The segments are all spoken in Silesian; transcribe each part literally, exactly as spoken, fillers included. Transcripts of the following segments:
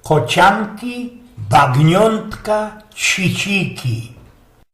Kocianki, bagniōntka, ciciki.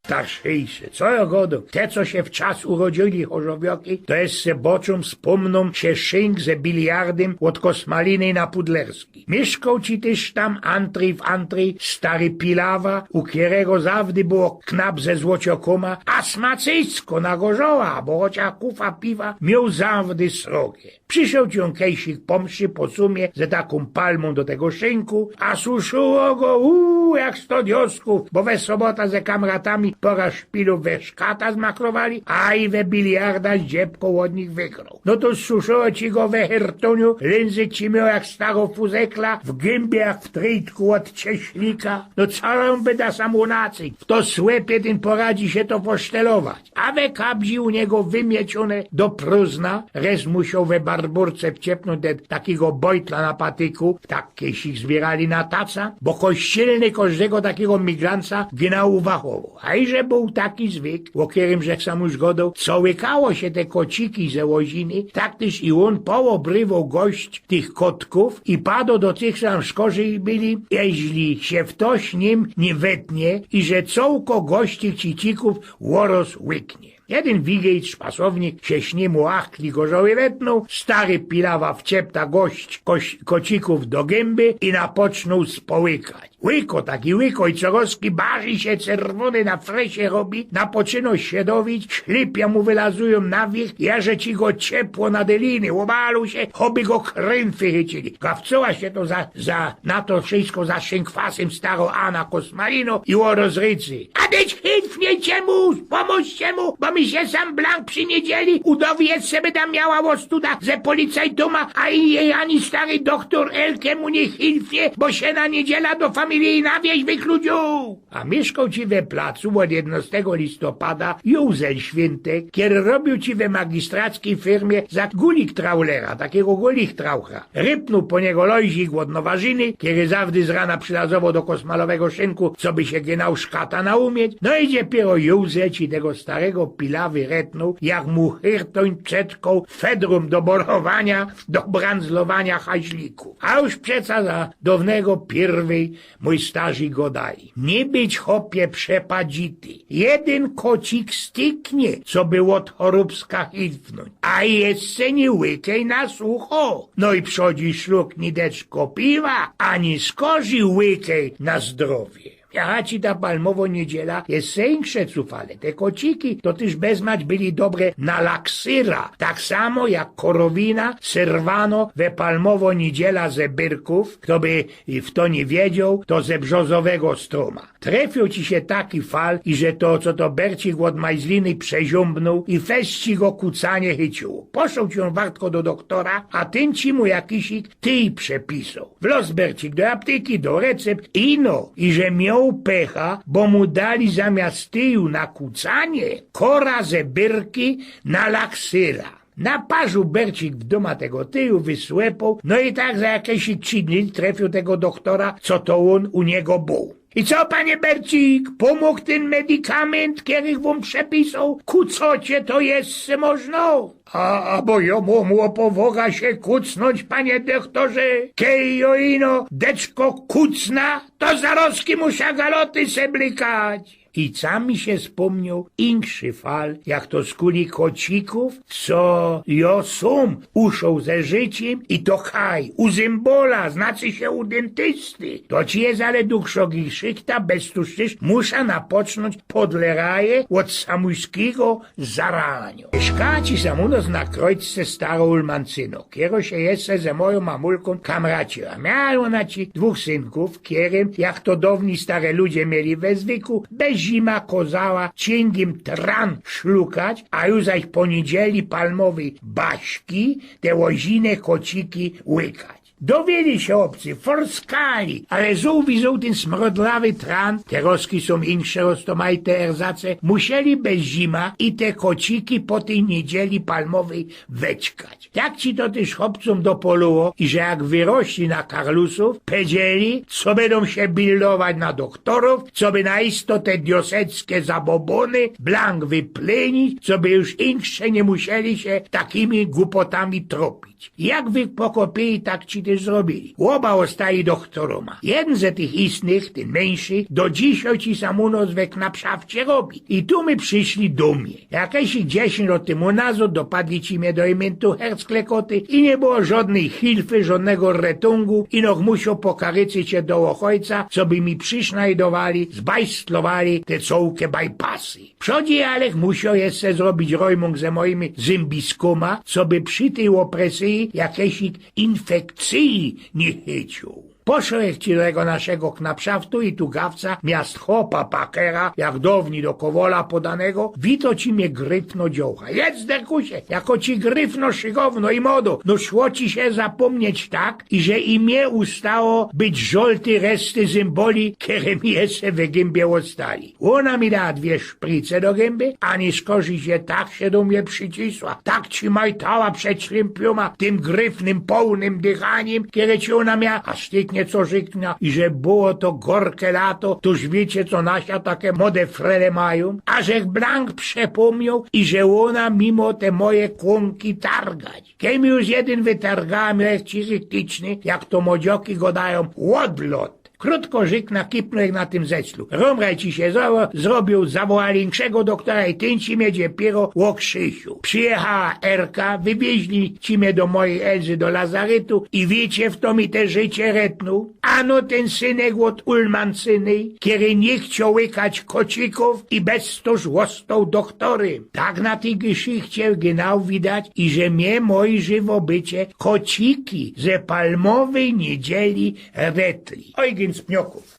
Starszyjsze, co jŏ godōm? Te, co sie wczas urodzili chorzowiŏki, to jeszcze boczōm spōmnōm sie szynk ze biliardym ôd Kosmaliny na Pudlerski. Miyszkoł ci tyż tam antryj w antryj stary Pilawa, u kerego zawdy było knap ze złociokōma, a smacysko na gorzoła, bo chociŏż kufa piwa mioł zawdy srogie. Przyszoł ci ôn kejsik po mszy, po sumie, ze takōm palmōm do tego szynku, a suszyło go, uuu, jak sto dioskōw, bo we sobota ze kamratami pora szpilōw we szkata zmakrowali, a i we biliarda z dziebko ôd nich wygroł. No to suszyło ci go we hertōniu, lynzyk ci mioł jak staro fuzekla, w gymbi jak w tryjtku ôd cieśnika. No co ôn by da sam ônacyć? Fto słepie, tyn poradzi sie to posztelować. A we kabzi u niego wymieciōne do prōzna, rez musioł we barburce wciepnōńć do takigo bojtla na patyku, tak kejsik zbiyrali na taca, bo kościelny kożdego takigo migranca genau uwachowoł. A iże bōł taki zwyk, ô kerym żech sam już godoł, co łykało sie te kociki ze łoziny, tak tyż i ôn poobrywoł gość tych kotkōw i padoł do tych, co tam szkorzyj byli, jeźli sie ftoś nim niy wetnie, i że cołko gość tych cicikōw ôroz łyknie. Jedyn wigejt szpasownik sie śnimu achtli gorzoły wetnōł, stary Pilawa wciepta gość koś- kocikōw do gymby i napoczōnōł społykać. Łyko, taki łyko i co rozki barzi sie czerwōny na fresie robi, napoczynŏ sie dowić, ślypia mu wylazujōm na wiych, jaże ci go ciepło na deliny, ôbalu sie, choby go krymfy chycili. Gawcoła sie to za, za, na to wszysko za szynkwasym staro Ana Kosmalino i ôroz rycy. A dyć hilfnie ciemu, pōmōżcie mu, bo mi sie sam blank przi niedzieli udowie, se byda miała ôstuda ze policajtōma, a i jej ani stary doktor Elke mu niy hilfnie, bo sie na niedziela do familije na wieś wykludziōł. A miyszkoł ci we placu ôd jednostego listopada Jōzel Świyntek, kery robiōł ci we magistrackiej fyrmie za gulik traulera, takigo gulik traucha. Rypnōł po niego Lojzik ôd Nowarziny, kery zawdy z rana przylazowoł do kosmalowego szynku, coby sie genau szkata naumieć. No i dopiyro Jōzel ci tego starego Pilawy retnōł, jak mu hertōń przetkoł fedrōm do borowania, do brandzlowania haźlikōw. A już przeca za downego piyrwyj mōj starzi godali: Niy być, chopie, przepadzity. Jedyn kocik styknie, coby ôd chorōbska hilfnōńć. A jeszcze niy łykej na sucho. Nojprzodzi szluknij deczko piwa, a niy skorzi łykej na zdrowie. Jacha ci ta palmowo niedziela je inksze cufale. Te kociki to tyż bezmać byli dobre na laksyra. Tak samo jak korowina serwano we palmowo niedziela ze byrkōw, fto by i fto niy wiedzioł, to ze brzozowego strōma. Trefioł ci sie taki fal, iże to, co to bercik ôd majzliny przeziōmbnōł i fest ci go kucanie chyciło. Poszoł ci ôn wartko do doktora, a tyn ci mu jakisik tyj przepisoł. Wloz bercik do aptyki, do recept, ino, iże mioł pecha, bo mu dali zamiast tyju na kucanie kora ze byrki na laksyra. Naparzoł bercik w dōma tego tyju, wysłepōł, no i tak za jakeś trzi dni trefioł tego doktora, co to ôn u niego bōł. I co, panie bercik, pōmōg tyn medikament, kery żech wōm przepisoł? Kucocie to jeszcze możno? A, a bo jŏ mōm ôpowoga sie kucnōńć, panie doktorze. Kej jŏ ino deczko kucna, to zarozki musza galoty se blykać. I całki mi sie spōmnioł inkszy fal, jak to skuli kocikōw, co jŏ sōm uszoł ze życiym, i to kaj, u zymbola, znaczy sie u dyntysty. To ci je ale dōkszo szychta, bez to tyż musza napocznōńć podleraje ôd samujskigo zaraniŏ. Miyszkała ci sam u nos na Krojce staro Ulmancyno, kero sie jeszcze ze mojōm mamulkōm kamraciła. Miała ôna ci dwōch synkōw, kerym, jak to downi stare ludzie mieli we zwyku, bez zima kozała ciynkim tran szlukać, a już zaś po niedzieli palmowyj baśki te łozine kociki łykać. Dowieli sie ôbcy, forskali, ale zōłwi zōł tyn smrodlawy tran, te rozki sōm inksze roztomajte erzace, musieli bez zima i te kociki po tyj niedzieli palmowyj weczkać. Tak ci to tyż chopcōm dopoluło, iże jak wyrośli na karlusōw, pedzieli, co bydōm sie bildować na doktorōw, coby na istote dioseckie zabobōny blank wyplynić, coby już inksze niy musieli sie takimi gupotami tropić. Jak wy pokopyli, tak ci tyż zrobiyli. Ôba ôstali dochtorōma. Jedyn ze tych istnych, tyn miyńszy, do dzisiŏj ci sam u nŏs we knapszafcie robi. I tu my prziszli do mie. Jakeś dziesiyńć lot tymu nazŏd dopadli ci mie do imyntu Herzklekoty i niy było żŏdnyj hilfy, żŏdnego retōngu, ino musiał pokarycyć sie do ôchojca, coby mi przisznajdowali, zbajstlowali te cołke bajpasy. Przodzie ale musiał jeszcze zrobić rojmōng ze mojimi zymbiskōma, coby przi tyj ôpresyji jakeś infekcyji niy chyciōł. Poszoł jech ci do tego naszego knapszaftu i tu gawca, miast chopa pakera, jak downij do kowola podanego, wito ci mie gryfno dziołcha. Jedz, derkusie, jako ci gryfno szygowno i modo, no szło ci sie zapōmnieć tak, iże i mie ustało być żolty reszty zymboli, kere mi jeszcze we gymbe ôstali. Ôna mi da dwie szprice do gymby, a niy szkorzij, że tak sie do mie przicisła, tak ci majtała przed ślimpiōma tym gryfnym, połnym dychaniym, kere ci ôna mia, a sztyknie co rzyknã, iże było to gorke lato, toż wiycie, co na świat take mode frele majōm, a żech blank przepōmnioł, iże ôna mi mo te moje kłōnki targać. Kej mi już jedyn wytargała, miał jech ci rytyczny, jak to modzioki godajōm, ôdlot. Krōtko rzyknã, kipnōł jech na tym zeclu. Rōmraj ci sie zro-, zrobiōł, zawołali inkszego doktora i tyn ci mie dopiyro ôkrzysiōł. Przijechała erka, wywiyźli ci mie do mojij Elzy do lazarytu i wiycie, fto mi te życie retnōł? Ano tyn synek ôd Ulmancyny, kery niy chcioł łykać kocikōw i bez to ôstoł dochtorym. Tak na tyj gyszichcie genau widać, iże mie moje żywo bycie kociki ze palmowyj niedzieli retli. Ojgyn z Pniokōw.